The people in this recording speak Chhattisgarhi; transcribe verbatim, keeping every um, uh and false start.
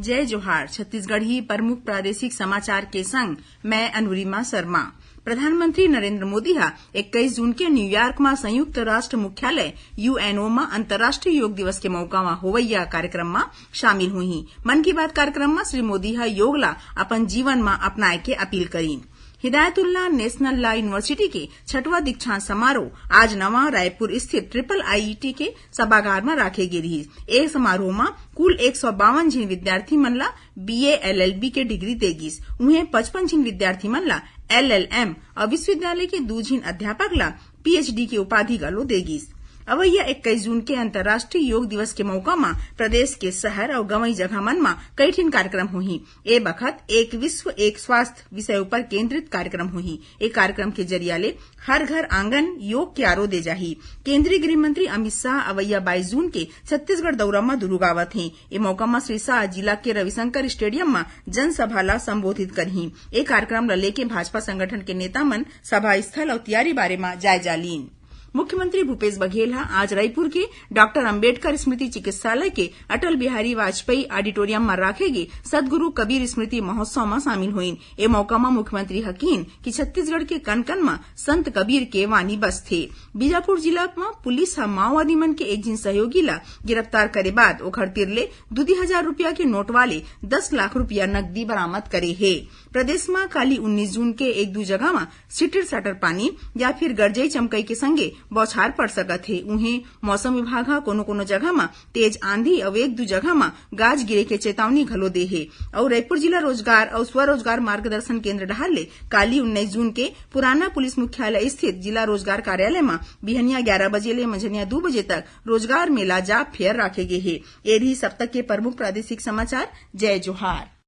जय जोहार। छत्तीसगढ़ी प्रमुख प्रादेशिक समाचार के संग मैं अनुरिमा शर्मा। प्रधानमंत्री नरेंद्र मोदी ह इक्कीस जून के न्यूयॉर्क म संयुक्त राष्ट्र मुख्यालय यूएनओ म अंतर्राष्ट्रीय योग दिवस के मौका म होवइया कार्यक्रम म शामिल हुई। मन की बात कार्यक्रम म श्री मोदी ह योग ला अपन जीवन म अपनाए के अपील करीन। हिदायतुल्ला नेशनल लॉ यूनिवर्सिटी के छठवां दीक्षांत समारोह आज नवा रायपुर स्थित ट्रिपल आईआईटी के सभागार म राखे गे रिहिस। ए समारोह म कुल एक सौ बावन झिन विद्यार्थी मन ला बीए एलएलबी के डिग्री दे गिस। उहें पचपन झिन विद्यार्थी मन ला एलएलएम अउ विश्वविद्यालय के दू झिन अध्यापक ला पीएचडी के उपाधि घलो दे गिस। अवइया इक्कीस जून के अंतर्राष्ट्रीय योग दिवस के मौका म प्रदेश के शहर अउ गंवई जगह मन म कई ठिन कार्यक्रम होही। ए बखत एक विश्व एक स्वास्थ्य विषय ऊपर केंद्रित कार्यक्रम होही। ए कार्यक्रम के जरिया ले हर घर आंगन योग के आरो दे जाही। केंद्रीय गृह मंत्री अमित शाह अवइया बाईस जून के छत्तीसगढ़ दौरा म दुरुग आवत हे। ए मौका म श्री शाह जिला के रविशंकर स्टेडियम म जनसभा ला संबोधित करही। ए कार्यक्रम ला लेके भाजपा संगठन के नेता मन सभा स्थल अउ तैयारी बारे म जायजा लीन। मुख्यमंत्री भूपेश बघेल ह आज रायपुर के डॉक्टर अंबेडकर स्मृति चिकित्सालय के अटल बिहारी वाजपेयी ऑडिटोरियम म राखे गे सदगुरु कबीर स्मृति महोत्सव म शामिल होइन। ए मौका म मुख्यमंत्री ह किहीन कि छत्तीसगढ़ के कन-कन म संत कबीर के वाणी बसथे। बीजापुर जिला म पुलिस ह माओवादी मन के एक झिन सहयोगी ला गिरफ्तार करे बाद ओखर तिर ले दू दू हजार रुपया के नोट वाले दस लाख रुपया नकदी बरामद करे हे। प्रदेश म काली उन्नीस जून के एक दू जगह म सिटिर साटर पानी या फिर गरजई चमकई के संगे बौछार पड़ सकत हे। उहें, मौसम विभाग ह कोनो-कोनो जगह म तेज आंधी अउ एक दू जगह म गाज गिरे के चेतावनी घलो दे हे। अउ रायपुर जिला रोजगार अउ स्वरोजगार मार्गदर्शन केंद्र डहार ले काली उन्नीस जून के पुराना पुलिस मुख्यालय स्थित जिला रोजगार कार्यालय म बिहनिया ग्यारह बजे ले मंझनिया दू बजे तक रोजगार मेला जॉब फेयर राखे गे हे। ए रहिस अब तक के प्रमुख प्रादेशिक समाचार। जय जोहार।